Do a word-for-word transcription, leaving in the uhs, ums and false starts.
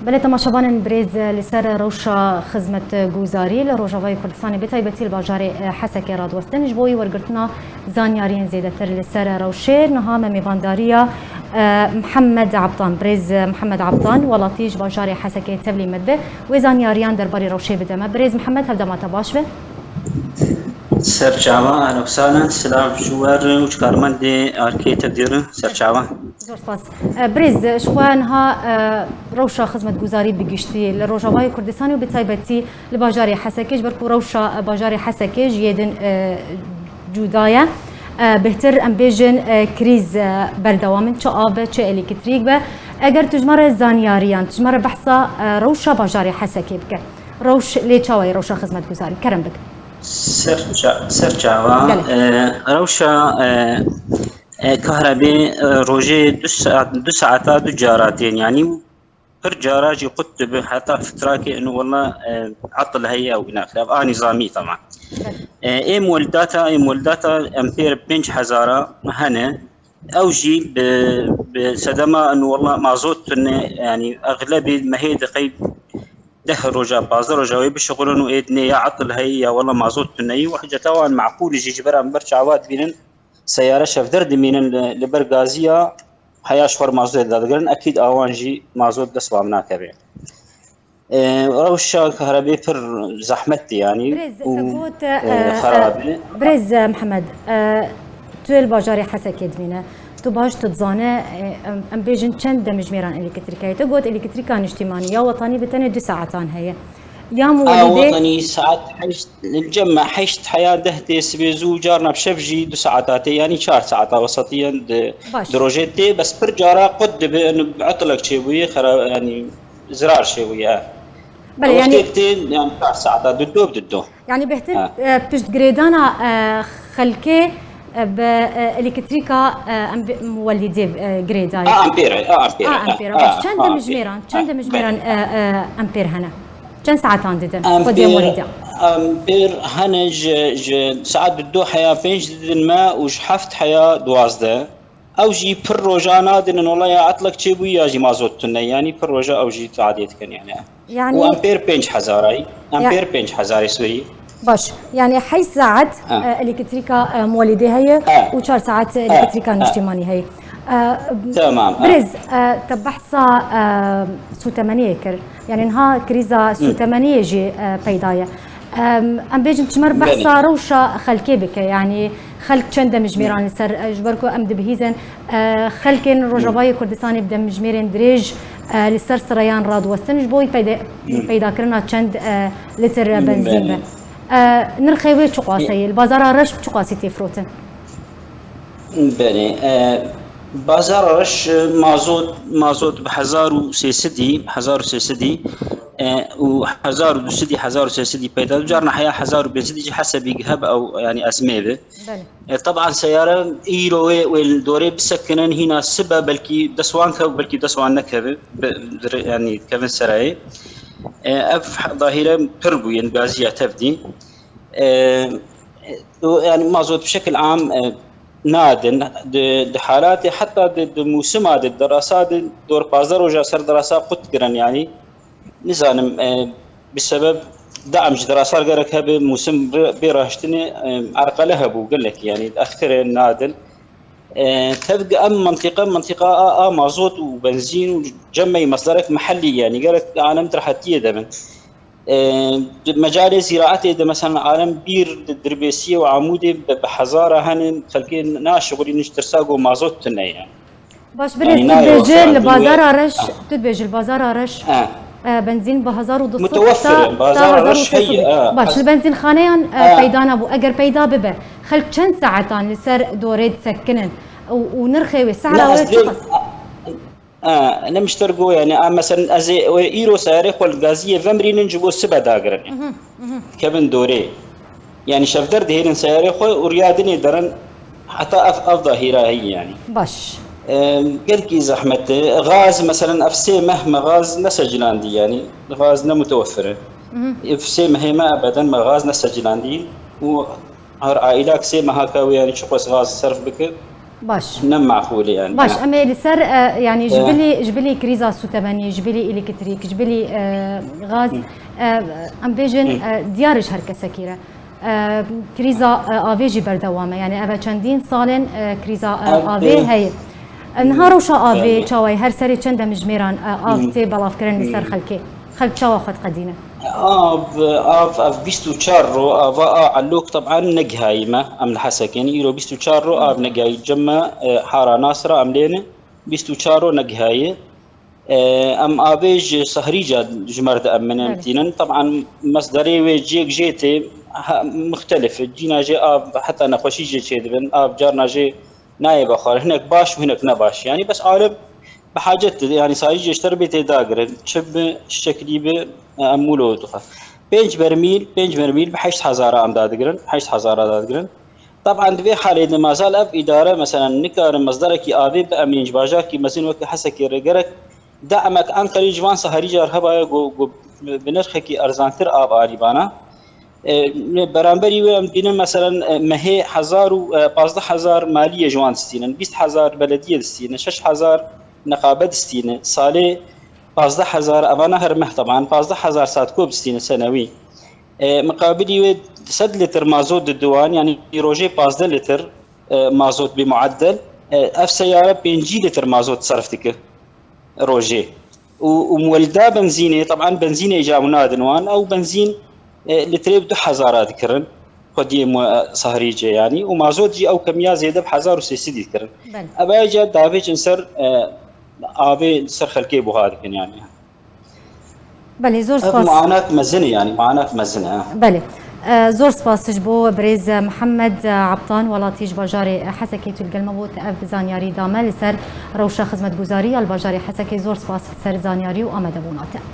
Belê temaşevanên birêz, li ser rewşa xizmetguzarî li Rojavayê Kurdistanê, bi taybetî li bajarê Hesekê radiwestin. Ji bo wî wergirtina zanyariyên zêdetir li ser rewşê, niha me mêvandariya, e, Mihemed Abdan, birêz Mihemed Abdan, welatî ji bajarê Hesekê tevlî me dibe. Wê zanyariyan derbarê rewşê bide me. Birêz Mihemed, hevdema te baş be. Serçava, ehlen we sehlen, silav ji we re û ji karmendê arkê te dêrin, serçava. Zor spas. E, birêz, ji xwe niha, e, rewşa xizmetguzarî bi giştî li Rojavayê Kurdistanê û bi taybetî li bajarê Hesekê, ji ber ku rewşa, e, bajarê Hesekê ji yê din, e, cuda ye. E, bêhtir em bêjin, e, krîz, e, berdewam in, çi av be, çi elektrîk be. Eger tu ji me re zanyariyan, tu ji me re behsa, e, rewşa bajarê Hesekê bike. Rewş lê çawa ye, rewşa xizmetguzarî? Kerem bike. Ser ça-, ser çava, Gelek. e, rewşa, e, e, kahrebê, e, rojê du saet, du saeta du cara tên, yanî pir cara jî qut dibe, heta fitrakê inu wela, e, etil heye ew inaxir. Ev a nîzamî, teman. Belê. E, ê muwelidata, ê muwelidata em pêr pênc hezara hene. Ew jî bi, bi sedema inu wela mazot tune, yanî exlebî mehê diqey deh roja, pazdeh roja wê bişixulin û ê dinê ya etil heye ya wela mazot tune yî. Û hiceta wan meqûl jî ji ber em ber çawa dibînin, seyare şevdir dimînin li, li ber gaziya, heya ji xwe mazotê dadigirin, ekîd awan jî mazot dest wan nakeve. E, rewşa kahrebê pir zehmet dî, yanî, Birêz, û, te got, e, e, e, xerab e. Birêz, e, Mihemed, e, tu li bajarê Hesekê dimîne. Tu baş tu dizane, e, em, em bêjin çend demjimêran elektrîka heye. Tu got elektrîka niştîmanî ya wetanî bi tenê du saetan heye. Ya A, muwelîdê wetanî saet heşt, cem me heşt heya deh tê sibê zû, carna bi şev jî du saeta tê, yanî çar saeta wesetiyen di, Baş. di rojê tê, bes pir cara qut dibe, etilek çêbûye, xera-, yanî zirar çêbûye. Belê, yanî Wextê tê, yanî çar saeta, di do, bi di do. Yanî bêhtir, Ha. e, piştgirêdana, e, xelkê, e, bi, e, elektrîka, e, em bi, muwelîdê, e, girêdayî. A, ampêre, a, ampêre, A, a, ampêre. a, Baş, çend a, demjimêran, ampêre. çend A, demjimêran, belê. e, e, ampêr hene? Çend saetan didin? Xwediyê Ampêr, muwelîdê. ampêr hene ji, ji saet bi du heya pênc didin me û ji heft heya duwazdeh. Ew jî pir roja nadinin, wela ya etlek çêbûyî ya jî mazot tune, yanî pir roja ew jî tadê dikin, yanî. Yanî Û em pêr pênc hezarayî, em Ya- pêr pênc hezarê Sûrî. Baş, yanî heşt saet, Ha. e, elektrîka, e, muwelîdê heye Ha. û çar saet Ha. elektrîka Ha. niştîmanî heye. E, Tamam, ha. Birêz, e, te behsa, e, sûtemeniyê kir. Yanî niha krîza Hı. sûtemeniyê jî, e, peyda ye. Em, em bêjin çimer Belê. behsa rewşa xelkê bike, yanî xelk çend demjimêran Hı. li ser, e, ji ber ku em dibihîzin, e, xelkên Hı. Rojavayê Kurdistanê bi demjimêrên dirêj, e, li ser sireyan radiwestin ji bo peyde-, Hı. peydakirina çend, e, litir Hı, benzîn be. belê. E, nirxê wê çiqas Hı. heye? Li bazara reş bi çiqasî tê firotin? Belê, e, bazara reş, e, mazot, mazot bi hezar û sê sedî, hezar û sê sedî, e, û hezar û du sedî, hezar û sê sedî peyda, carna heya hezar û pênc sedî jî hesebî hebe ew, yanî ezmê bi. Belê. E, teban seyare îro wê, wê li dorê bisekinin, hîna sibe belkî dest wan kev, belkî dest wan nekeve, bi, dire-, yanî kevin serayê. E, ev dahîre pir bûye, gaziya tevdî. E, û, yanî mazot bi şekil am, e, nadin. Di, di halatê heta di, di mûsima de, di derasa de, dor pazdeh roja ser derasa qut kirin, yanî. Nizanim, e, bi sebeb daim ji derasa gerek hebe mûsim re-, bê rahiştinê, e, erqele hebû gelek, yanî, extire nadin. E, tevgi em mentiqe, mentiqa a, a mazot û benzîn û cemey meslerek mehellî, yanî, gerek alem di rehetiyê de bin. E, di mecalê zîraetê de, mesela, alem bîr di Dirbêsiyê û Amûdê bi, bi hezara hene, xelkê naşixulînin ji tirsa ku mazot tune ye. Baş, Yanî birêz, tu nayê dibêjî wexta li bazara reş, Ah. tu dibêjî li bazara reş, Ah. e, benzîn bi hezar û du sed Mutewefir ta, in, ta bazara reş hezar û sê sed. heye, ah. Baş, li benzînxaneyan, e, Ah. peyda nebû. Eger peyda bibe, xelk çend saetan li ser dorê disekinin û, û nirxê wê, sehra Ne, wê ez dibêm, çiqas? ah, ah, ne mişter go, yanî, ah, mesela, ez ê, wê îro seyarê xwe li gaziyê vemirînin, ji bo sibe dagirin. Mhm, mhm. Kevin dorê. Yanî şevder dihêlin seyarê xwe û riya dinê derin, heta ev, ev dahîra heyî, yanî. Baş. Em, gelkî zehmet e. Gaz, meselen, ev sê meh me gaz nesecilandî, yanî gaz ne mutewefir e. Mhm. Ev sê mehê me ebeden me gaz nesecilandî û her aîlak sê meha ka wê, yanî çiqas gaz serf bike, Baş. Ne maqûl e yani. Baş, em ê li ser, e, yani ji Eh. bilî, ji bilî krîza sûtemenî, ji bilî elektrîk, ji bilî, e, gaz, e, em bêjin, e, diyar e ji her kesekî re. E, krîza, e, avê jî berdewam e. Yani ev e çendîn salên, e, krîza, e, Ev, avê e, heye. E, niha rewşa avê yani. Çawa ye? Her serê çend demjimêran, e, av tê belavkirin li ser xelkê? Xelk çawa xwe diqedîne? Av, av, av bîst û çar ro, ava a elok teban negihayî me, em li Hesekê ne. Îro bîst û çar ro av negihayî. Cem me, e, Hara Nasira em lê ne. Bîst û çar ro negihayî. E, em avê ji Sahrîca ji me re diemînin, em Belê. tînin. Teban mesderê wê cêk jê tê, ha, muxtelif e. Cîna jê av heta nexweşî jê çêdibin. Av carna jê nayê vexwar. Hinek baş û hinek ne baş. Yani bes alem bi hacet e. Yani Sahrîcê ji te re bê tê dagirin. Çi bi şeklî bi, e, em wilo dixwe. Pênc bermîl, pênc bermîl bi heşt hezara em dadigirin. Heşt hezara dadigirin. Teban di vê halê de mazal ev îdare, meselen, nikarin mesderekî avê biemînin ji bajarekî mezin weke Hesekê re. Gerek demek Enqerê ji van Sahrîca re hebaye ku, ku bi nirxekî erzantir av arîbana. E, beramberî wê em dînin, meselen, e, mehê hezar û, e, pazdeh hezar maliyê ji wan distînin, bîst hezar belediyê distînin, şeş hezar neqabe distînin, salê pazdeh hezar, evana her meh teban, pazdeh hezar satko distînin senewî. E, miqabilî wê sed litir mazot didin wan, yani rojê pazdeh litir, e, mazot bi muaddel, e, ev seyare pêncî litir mazot serf dike rojê. Û, û muwelda benzînê, teban benzînê îca hûn nadin wan, ew benzîn, e, litrê bi du hezara dikirin, xwediyê mu-, e, Sahrîcê yani, û mazot jî ew kemiya zêde bi hezar û sê sedî dikirin. Belê. Ev ayrıca davêjin ser, e, avê li ser xelkê buha dikin yani. Belê, zor Ev spas. muanat mezin e yani, muanat mezin e. Belê. E, zor spas ji bo birêz Mihemed Abtan, welatî ji bajarê Hesekê, tu li gel me bû, te ev zanyarî da me li ser rewşa xizmetguzarî ya li bajarê Hesekê. Zor spas li ser zanyarî û amadebûna te.